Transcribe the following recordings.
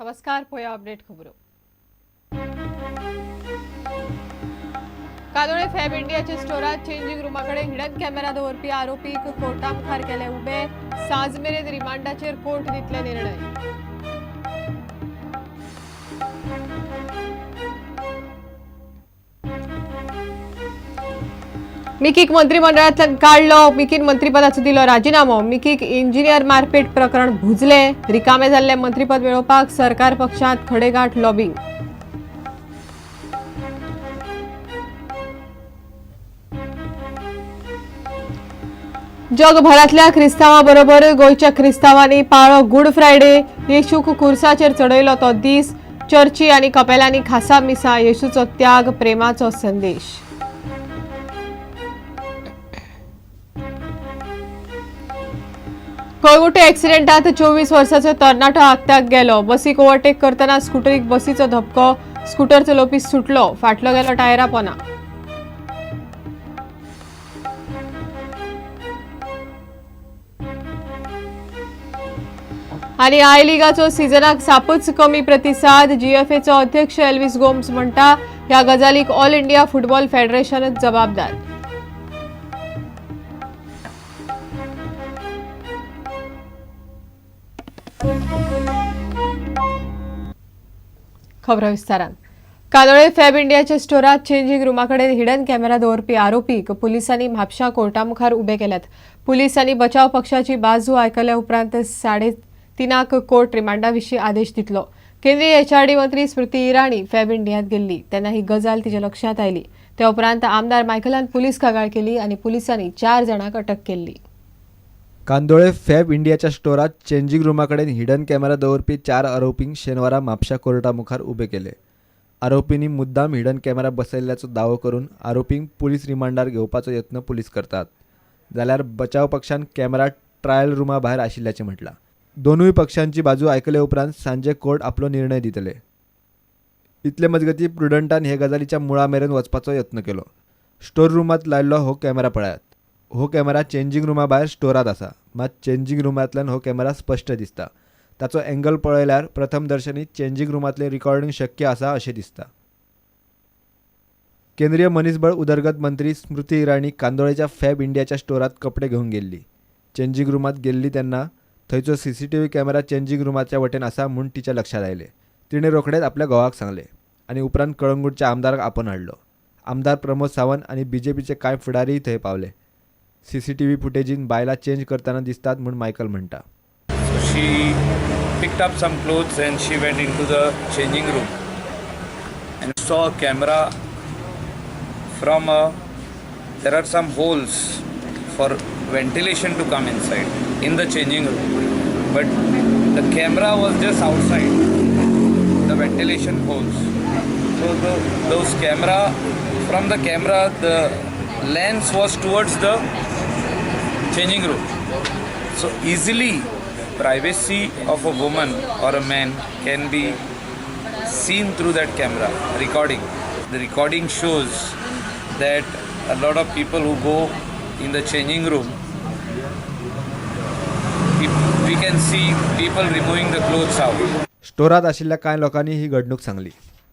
नमस्कार, पळोवया अपडेट खबरो. कांदोळे फॅब इंडियाच्या स्टोरात चेंजिंग रुमाकडे हिडन कॅमेरा दवरपी आरोपीक कोर्टा मुखार केले उबे. सांज मेरेन रिमांडाचेर कोर्ट दितले निर्णय. मिकीक मंत्रिमंडळांतल्यान काडलो. मिकीन मंत्रीपदाचो दिलो राजिनामो. मिकीक इंजिनियर मारपेट प्रकरण भुजले. रिकामे जाल्ले मंत्रीपद मेळोवपाक सरकार पक्षांत खडेगांठ लॉबिंग. जगभरातल्या क्रिस्तांवा बरोबर गोंयच्या क्रिस्तांवांनी पाळो गुड फ्रायडे. येशूक कुर्साचेर चडयलो तो दीस. चर्ची आनी कपेलांनी खासा मिसा. येशूचो त्याग, प्रेमाचो संदेश. कळंगूटे ऍक्सिडेंटात 24 वर्साचो तरणाटो आगत्याक गेलो. बसीक ओव्हरटेक करतना स्कुटरीक बसीचो धपको. स्कुटर चलोवपी सुटलो. फाटलो गेलो टायरा पोना. आनी I लिगाचो सिजनाक सापूच कमी प्रतिसाद. जीएफएचो अध्यक्ष एल्विस गोम्स म्हणटा ह्या गजालीक ऑल इंडिया फुटबॉल फेडरेशनच जबाबदार. खबरो विस्तारान. कांदोळे फॅब इंडियाच्या स्टोरात चेंजिंग रुमाकडे हिडन कॅमेरा दवरपी आरोपीक पुलिसांनी म्हापशा कोर्टा मुखार उबे केल्यात. पुलिसांनी बचाव पक्षाची बाजू आयकल्या उपरांत 3:30 कोर्ट रिमांडा विशीं आदेश दितलो. केंद्रीय एचआरडी मंत्री स्मृती इराणी फॅब इंडियांत गेल्ली तेन्ना ही गजाल तिच्या लक्षांत आयली. त्या उपरांत आमदार मायकलान पुलीस कागाळ केली आनी पुलिसांनी 4 जाणांक अटक केल्ली. कांदोळे फॅब इंडियाच्या स्टोरात चेंजिंग रुमाकडेन हिडन कॅमेरा दवरपी 4 आरोपींक शेनवारा म्हापशा कोर्टा मुखार उबे केले. आरोपींनी मुद्दाम हिडन कॅमेरा बसयल्ल्याचो दावो करून आरोपींक पुलीस रिमांडार घेवपाचो यत्न पुलीस करतात. जाल्यार बचाव पक्षान कॅमेरा ट्रायल रुमा भायर आशिल्ल्याचें म्हटलां. दोनूय पक्षांची बाजू आयकले उपरांत सांजे कोर्ट आपलो निर्णय दितले. इतले मजगती प्रुडंटान हे गजालीच्या मुळा मेरेन वचपाचो यत्न केलो. स्टोर रुमांत लायल्लो हो कॅमेरा पळयात. हो कॅमेरा चेंजिंग रुमा भायर स्टोरात आसा. मात चेंजिंग रुमांतल्यान हो कॅमेरा स्पश्ट दिसता. ताचो एंगल पळयल्यार प्रथम दर्शनी चेंजिंग रुमांतलें रिकॉर्डिंग शक्य आसा अशें दिसता. केंद्रीय मनीसबळ उदरगत मंत्री स्मृती इराणी कांदोळेच्या फॅब इंडियाच्या स्टोरात कपडे घेवंक गेल्ली. चेंजिंग रुमांत गेल्ली तेन्ना थंयचो सीसीटीव्ही कॅमेरा चेंजिंग रुमाच्या वटेन आसा म्हूण तिच्या लक्षांत आयलें. तिणें रोखडेंच आपल्या घोवाक सांगलें आनी उपरांत कळंगूटच्या आमदाराक आपोवन हाडलो. आमदार प्रमोद सावंत आनी बीजेपीचे कांय फुडारीय थंय पावले. सीसीटीव्ही फुटेजीन बायलां चेंज करतना दिसतात म्हूण मायकल म्हणटा. So she picked up some clothes and she went into the changing room and saw a camera from a, there are some holes for ventilation to come inside in the changing room, but the camera was just outside the ventilation holes. So those camera, from the camera the lens was towards the changing room. So easily privacy of a woman or a man can be seen through that camera recording. The recording shows that a lot of people who go in the changing room, we can see people removing the clothes out. स्टोरात आशिल्ल्या कांय लोकांनी ही घडणूक सांगली.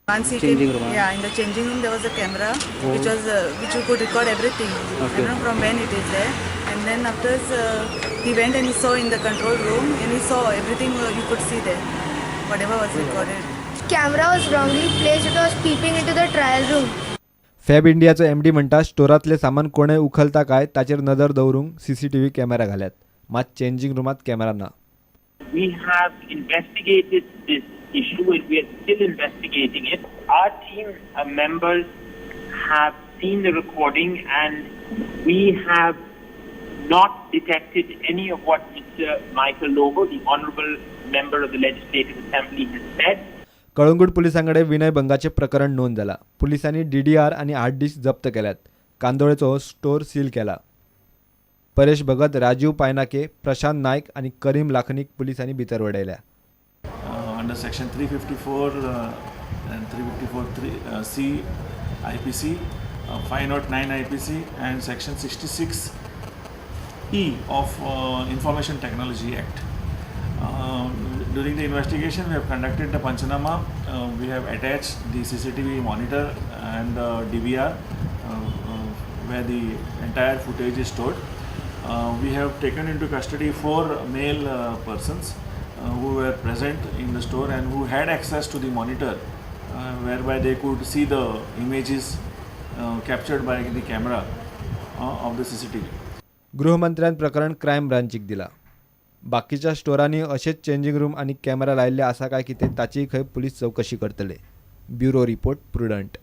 Once he came, yeah, in the changing room there was a camera which was which you could record everything. I don't know from when it is there. And then afterwards he went and he saw in the control room and he saw everything you could see there, whatever was recorded. Camera was wrongly placed. It was peeping into the trial room. Fab इंडियाचो MD म्हणटा स्टोरांतलें सामान कोणें उखलता काय ताचेर नदर दवरूंक CCTV camera घाल्यात. मात changing रुमांत कॅमेरा ना. We have investigated this issue and we are still investigating it. Our team members have seen the recording and we have not detected any of what Mr. Michael Lobo, the Honorable Member of the Legislative Assembly, has said. Calangute पुलिसांकडे विनयभंगाचें प्रकरण नोंद जाला. पुलिसांनी DDR आनी hard disk जप्त केल्यात. कांदोळेचो हो store seal केला. परेश भगत, राजीव पायनाके, प्रशांत नायक आनी करीम लाखनीक पुलिसांनी भितर वडयल्या. Under section 354 and 354 3 C IPC, 509 IPC and section 66 E of Information Technology Act. During the investigation, we have conducted the Panchanama. We have attached the CCTV monitor and the DVR where the entire footage is stored. We have taken into custody 4 male persons who were present in the store and who had access to the monitor, whereby they could see the images captured by the camera of the CCTV. गृहमंत्र्यान प्रकरण crime ब्रांचीक दिला. बाकीच्या स्टोरांनी अशेच changing room आनी camera लायिल्ले आसा काय कितें ताचीय खंय पुलीस चवकशी करतले. Bureau report, Prudent.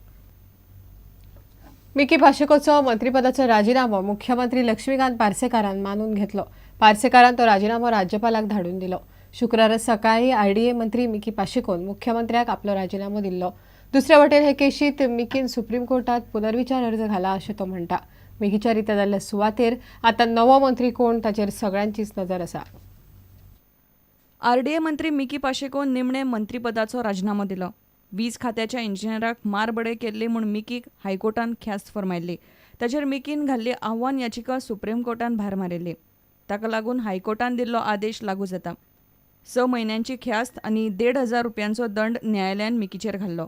Mickey पाशेकोचो मंत्रीपदाचो राजिनामो मुख्यमंत्री लक्ष्मीकांत पार्सेकारान मानून घेतलो. पार्सेकारान तो राजिनामो राज्यपालाक धाडून दिलो. शुक्रारा सकाळी आयडीए मंत्री मिकी पाशेकोन मुख्यमंत्र्याक आपलो राजिनामो दिल्लो. दुसऱ्या वटेन हे केशीत मिकीन सुप्रीम कोर्टात पुनर्विचार अर्ज घाला अशें तो म्हणटा. मिकीच्या रित्या जाल्ल्या सुवातेर आतां नवो मंत्री कोण ताचेर सगळ्यांचीच नजर आसा. आरडीए मंत्री मिकी पाशेकोन निमणे मंत्रीपदाचो राजिनामो दिलो. वीज खात्याच्या इंजिनियराक मारबडय केल्ली म्हूण मिकीक हायकोर्टान ख्यास्त फर्मायल्ली. ताचेर मिकीन घाल्ली आव्हान याचिका सुप्रीम कोर्टान भायर मारिल्ली. ताका लागून हायकोर्टान दिल्लो आदेश लागू जाता. 6 म्हयन्यांची ख्यास्त आनी 1,500 रुपयांचो दंड न्यायालयान मिकीचेर घाल्लो.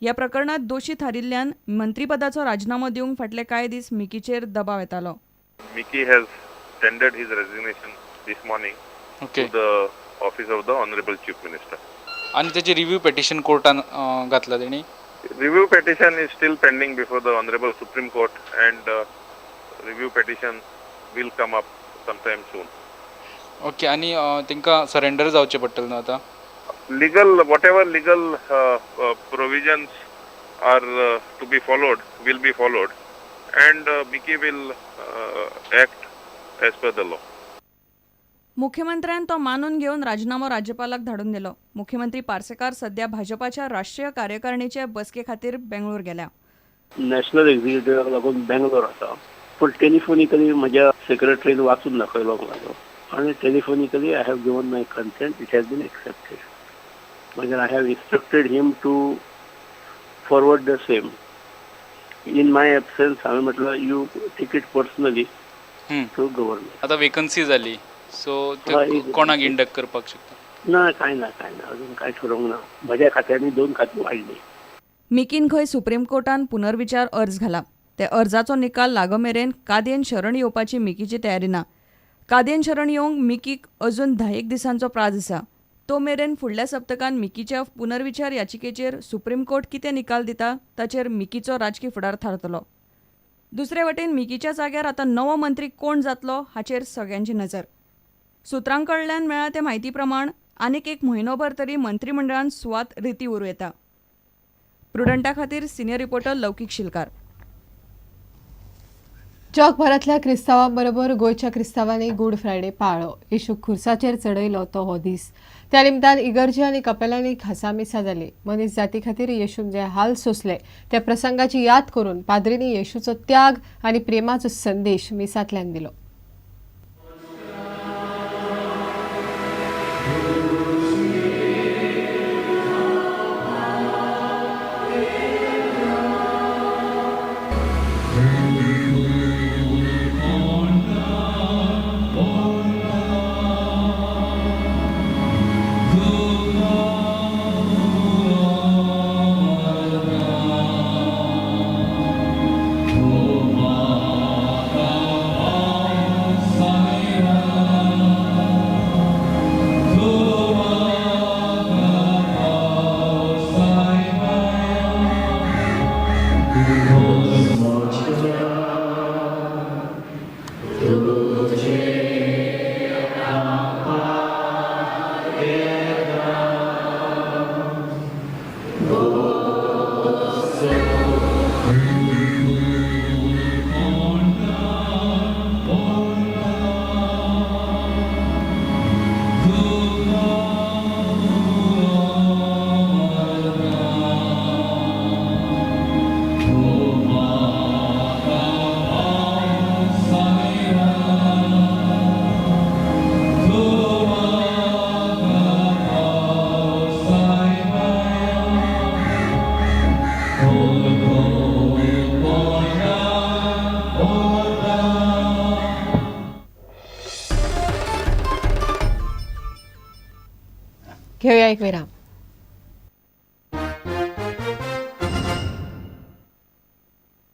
ह्या प्रकरणात दोशी थारिल्ल्यान मंत्रीपदाचो राजिनामो दिवंक फाटले कांय दीस मिकीचेर दबाव येतालो. Mickey has tendered his resignation this morning to the office of the Honorable Chief Minister. आनी त्याची रिव्ह्यू पेटिशन कोर्टान घातला तेणी? Review petition is still pending before the Honorable Supreme Court and review petition will come up sometime soon. Okay, आनी तांकां surrender जावचें पडटलें न्हू आतां? Legal, whatever legal provisions are to be followed will be followed and Mickey will act as per the law. मुख्यमंत्र्यान तो मानून घेवन राजिनामो राज्यपालाक धाडून दिलो. मुख्यमंत्री पार्सेकार सध्या भाजपाच्या राष्ट्रीय कार्यकारिणीचे बसके खातीर बेंगळूर गेल्या. नॅशनल एक्झिक्युटिव्हाक लागून बेंगलोर आसा, पूण टेलिफोनिकली म्हज्या सेक्रेटरीन वाचून दाखयलो म्हाका आनी telephonically I have given my consent, it has been accepted. मागीर I have instructed him to forward the same. In my absence हांवें म्हटलं you take it personally to governor. आतां वेकन्सी जाली, सो कोणाक इंडक्ट करपाक शकता? ना, काय ना, काय ना, अजून काय ठरोवंक ना. म्हज्या खात्यांनी 2 खातीं वाडली. मिकीन खंय सुप्रीम कोर्टान पुनर्विचार अर्ज घाला. त्या अर्जाचो निकाल लागो मेरेन कादयेन शरण येवपाची मिकीची तयारी ना. कादयेन शरण येवंक मिकीक अजून 10 दिसांचो प्राज आसा. तो मेरेन फुडल्या सप्तकान मिकीच्या पुनर्विचार याचिकेचेर सुप्रीम कोर्ट कितें निकाल दिता ताचेर मिकीचो राजकी फुडार थारतलो. दुसरे वटेन मिकीच्या जाग्यार आतां नवो मंत्री कोण जातलो हाचेर सगळ्यांची नजर. सुत्रां कडल्यान मेळ्ळा ते म्हायती प्रमाण आनीक 1 म्हयनोभर तरी मंत्रिमंडळान सुवात रिती उरूं येता. प्रुडंटा खातीर सिनियर रिपोर्टर लौकीक शिलकार. जगभरांतल्या क्रिस्तांवांबरोबर गोंयच्या क्रिस्तांवांनी गुड फ्रायडे पाळ्ळो. येशूक खुर्साचेर चडयलो तो हो दीस. त्या निमतान इगर्जी आनी कपेलांनी खासा मिसां जाली. मनीस जाती खातीर येशून जे हाल सोंसले त्या प्रसंगाची याद करून पाद्रींनी येशूचो त्याग आनी प्रेमाचो संदेश मिसांतल्यान दिलो. घेऊया एक विराम.